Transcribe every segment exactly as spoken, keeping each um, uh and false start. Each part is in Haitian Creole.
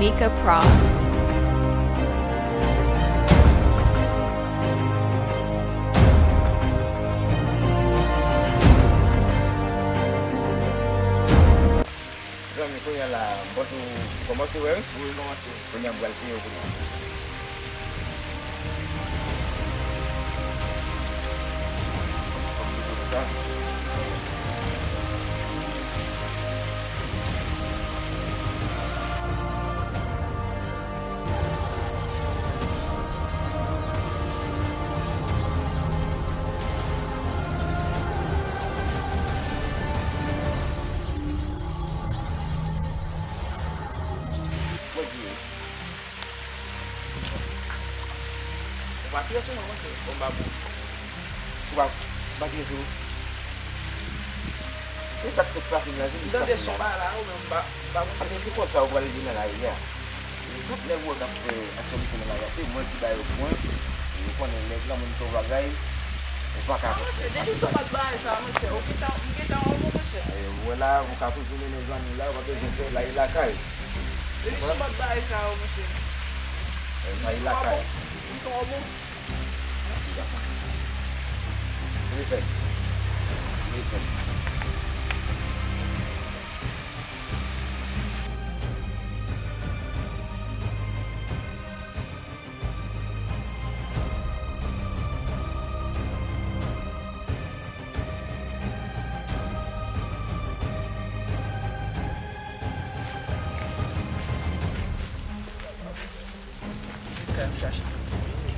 Mika Pras. Zanmi, kounye a la, m panse w kòmanse wè wi. Wi, m kòmanse. Kounye a m pral peye w kounye a. Ou pa tire sou mwen, monchè. Bon, m pa bon. Ou pa, ou pa tire sou. Se sa k sot pase m nan, se li k pase m nan. M tande son bagay la, ou menm, m pa, m pa konn. Paske se konsa ou pral vin nan lari a. Tout nèg ou wè k ap fè aktyalite nan lari a, se mwen ki ba yo pwen. Yo konnen nèg lan, moun fè w bagay, ou pa ka. Ah, monchè, depi sou bat bagay sa, monchè, ou gentan, ou gentan yon bon, monchè. E, ou wè la, ou ka toujou mennen zanmi la, ou pa bezwen fè lari lakay. Depi sou bat bagay sa yo, monchè. E, lari lakay. Ou twò bon. Refè. Refè. Kay m chache pou m peye.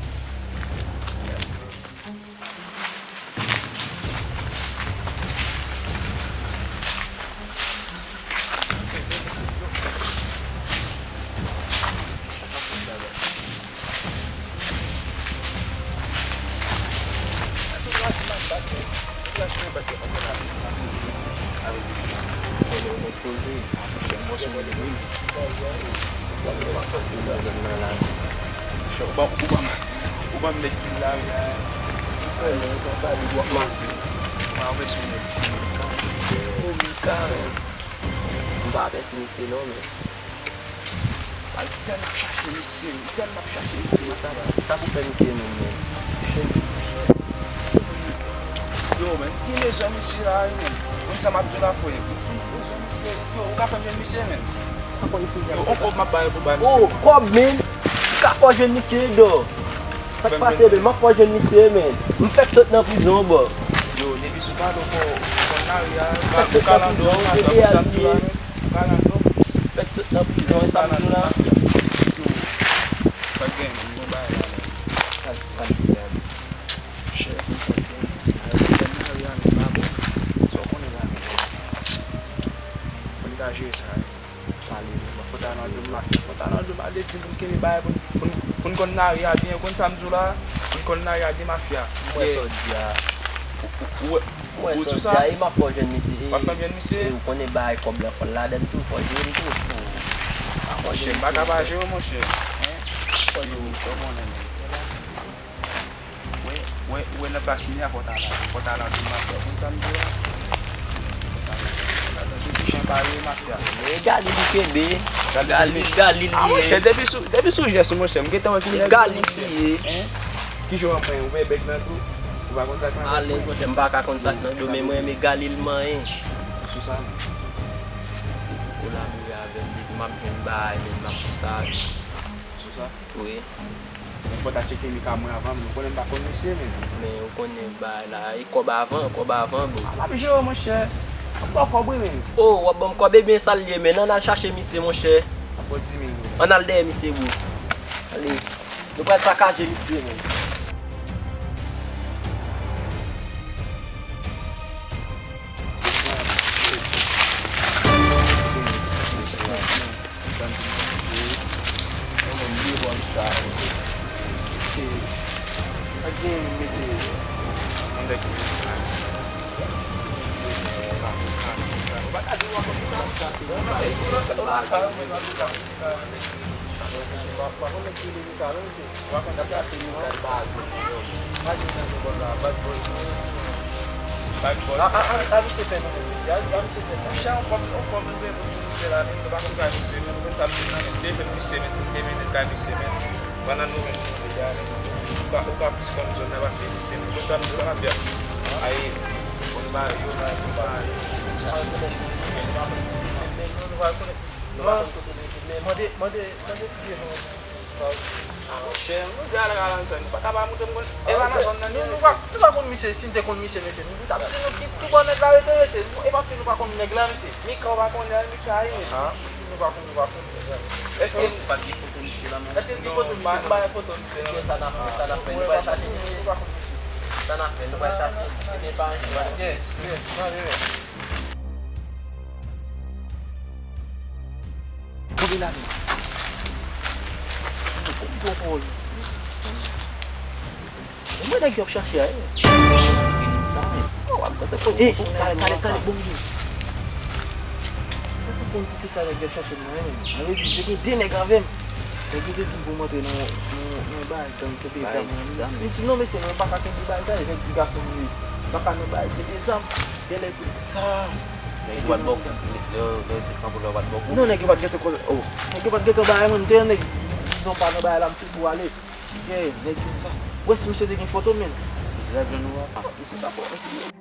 Ou ban, ou ban, ou ban m met ti lari a. M pa wè sou nèt. M pa wè sou nèt. M pa wè sou nèt non, men. Ay, tèlman ap chache misye, tèlman ap chache misye, mwen ta ba. Sa pou fè misye menm, men. Yo, men, ki lezon misye la, wi, men. Konn sa m ap di w la, frè. Ki lezon misye, yo, ou ka fè m jwenn misye, men. Yo, on kòb m ap ba yo pou bay misye. Oh, kòb, men. Ou ka fè w jwenn misye, dò. Sa k pase, men? M ap fè w jwenn misye, men. M fèk sot nan prizon, bò. Yo, depi sou pale w fò, ou konn lari a, ou ka, ou ka landò, ou ka sa, ou ka sa, men. Ou ka landò. Fèk sot nan prizon, e sa m di w la. Sa k gen, m gon bagay la, men. Sa k gen, men. Chè, m konn gen, ay, ou konn lari a, men pa bon. Sa w konnen la, men. Pou n ta jere sa, men. Pale, men fò ta nan dlo m mafya. Fò ta nan dlo m, al di m pou n kenbe bagay, pou n, pou n, pou n konn lari a byen. Ou konn sa m di w la? Pou n konn lari a byen, mafya. M wè sa w di a. Ou, ou, ou wè. Mwen sot di a, e m ap fè w jwenn misye, e, w ap fè m jwenn misye? E ou konnen bagay kòb lan fò l ladann tou, fò w jere l tou. A, monchè, m pa ka pa jere w, monchè. Hein? Fò w jere l, fò w konnen, men. Wè, wè, wè nan plas m ye a, fò w ta la, fò w ta la, tou mafya, w konn sa m di w la? Fò w ta la, fò w ta la, tou jan pale, mafya. E Galil li kenbe, Galil, Galil li ye. A, monchè, depi sou, depi sou jès ou, monchè, m gentan wè ki nèg Galil li ye. Hein? Kijan w ap fè, ou fè bèk nan tou? Ou pa konn sa k nan bèk? Alèz, monchè, m pa ka konn sa k nan do, men mwen renmen Galil manyen. Sou sa menm. Depi w kolabore avè m, depi m ap jwenn bagay, men m ap sou sa. Sou sa? Wi. Men fò w ta tcheke Mika mwen avan, men ou konnen m pa konn misye, men. Men ou konnen bagay la, e kòb avan, kòb avan, bro. A, m ap jere w, monchè. M ap ba w kòb, wi, men. O, w ap ban m kòb, ebyen sa l ye, men. Ann al chache misye, monchè. M ap ba w dis mil, bro. Ann al dèyè misye, bro. Ale. Nou pral sakaje misye menm. A, a, a, a misye fè nou menm, mesye. A, a misye fè nou. Monchè, on kòb, on kòb nou gen pou misye la, men nou pa konn kay misye, men nou konn sa misye nan men. De jèn misye, men nou de minit kay misye, men pandan nou menm nou deja, men ou ka, ou ka plis konn zòn nan pase misye, men konn sa misye pa fè. Ay, konn ba yo, ba yo, ba yo. Mande, mande, mande pye nou. Ah, monchè, nou di al Alanzan, nou pa ka pa montre m konn. E pa nan zòn nan li ye, nou pa, nou pa konn misye, si n te konn misye, mesye, nou t ap di nou ki, ki bò nèg la rete, mesye. E pa fi nou pa konn nèg la, mesye. Mika, ou pa konnen l, Mika, wi. Ah, nou pa konn, nou pa konn nèg la, mesye. Èske nou pa gen foto misye la, non? Èske n gen foto misye la? M pa gen foto misye la. Sa n ap fè, sa n ap fè, nou pral chache misye. Sa n ap fè, nou pral chache misye. Ebyen, pa anyen, pa anyen. Yes, yes, non, yes. Konbyen lane? Konbyen pawòl? Mwen nèg yo ap chache a, eh. Oh, w ap gade fò. Eh, oh, tale, tale, tale, bon, bon. Mwen konn pou ki sa nèg yo ap chache mwen, eh. Sa vle di, te gen de nèg avè m. Nèg yo te di m pou m antre nan, nan, nan bagay gang, kenbe zam nan. M di, non, mesye, mwen pa ka kenbe bagay, jèn ti gason m ye. M pa ka nan bagay, kenbe zam. Genlè pou sa. Nèg yo pa t ba w kou, lè, lè, lè w te kanpe la, yo pa t ba w kou? Non, nèg yo pa t gentan koz, oh. Nèg yo pa t gentan bay mwen, m te yon nèg, di non pa nan bagay la, m tou tou ale. Yeah, nèg yo sa. Wè si misye te gen foto, men. Misye t ap jwenn ou a? Ah, misye t ap wè, misye.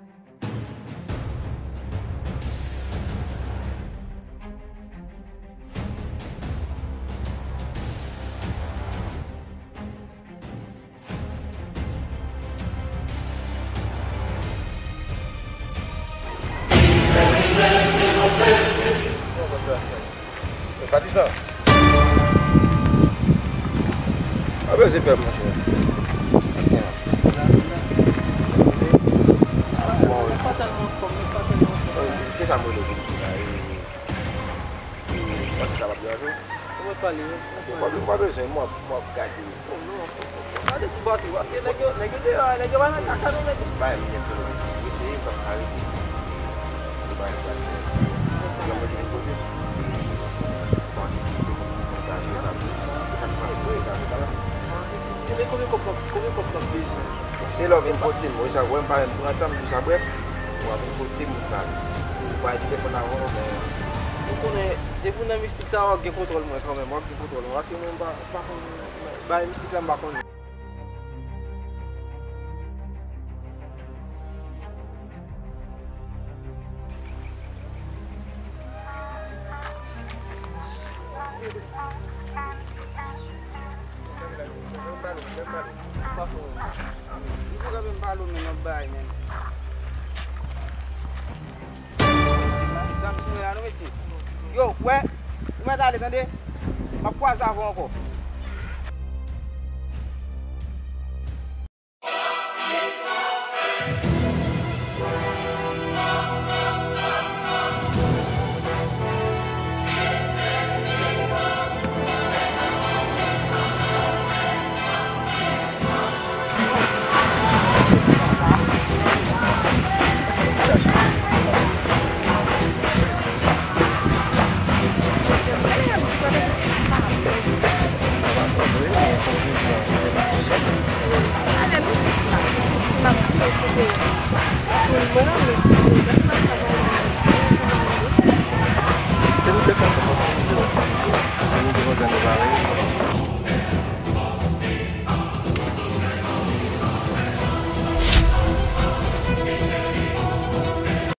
Patizan. Pa bezwen pè, monchè. Se sa mwen vle di la, e, e, panse sa p ap deranje w? Ou mèt pale, wi. Ou pa, ou pa bezwen, m ap, m ap gade. Oh, non. Gade pou bato, paske nèg yo, nèg yo deyò a, nèg yo pa nan kaka non, nèg yo. Bay m nèt yo, wi, se yo k ap arete. Yo bay m gaz nèt. Yo mande m kote. Bon, se ki kote pou m fè gaz yo, sa pou, se pa ti fasil pou gaz yo, la. Ebyen, konbyen kòb, konbyen kòb n ap bezwen? Se lè w vin kote m, wi, sa, wè m pa menm pran tan, m di w sa, brèf, w a vin kote m, ou pral, ou pral telefòn avè w, men. Ou konnen, depi w nan mistik sa, w ap gen kontwòl mwen kanmenm, w ap gen kontwòl mwen, paske mwen, m pa, m pa konn. Bay mistik la m pa konnen. Misye kanpe m pale w men nan bay men. Mesye, mande zam sou mwen la non mesye. Yo, wè, ou mèt ale tande. M ap kwaze avè w ankò.